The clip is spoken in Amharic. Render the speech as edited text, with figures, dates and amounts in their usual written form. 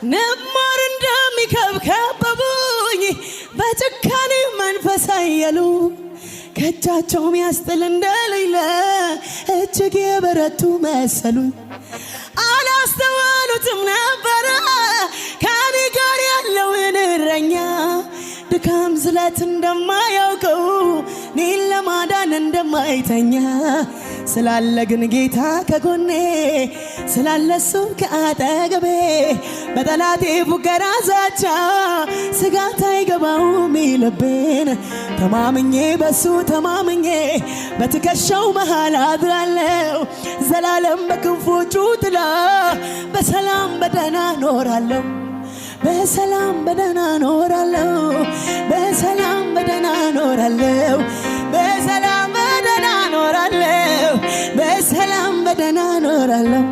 ንብ ማር እንደሚከብ ከበቡኝ፣ በጭካኔ መንፈስ አየሉ። ከእጃቸው ሚያስጥል እንደሌለ እጅግ የበረቱ መሰሉኝ። አላስተዋሉትም ነበረ ከኔ ጋር ያለውን እረኛ፣ ድካም ዝለት እንደማያውቀው፣ እኔን ለማዳን እንደማይተኛ። ስላለ ግን ጌታ ከጎኔ፣ ስላለ እሱ ከአጠገቤ፣ በጠላቴ ፉከራ ዛቻ ስጋት አይገባውም ልቤን። ተማምኜ፣ በሱ ተማምኜ በትከሻው መሃል አድራለሁ። ዘላለም በክንፎቹ ጥላ በሰላም በደህና ኖራለሁ። በሰላም በደህና ኖራለሁ። በሰላም በደህና ኖራለሁ። በሰላም በደህና ኖራለሁ። በሰላም በደህና ኖራለሁ።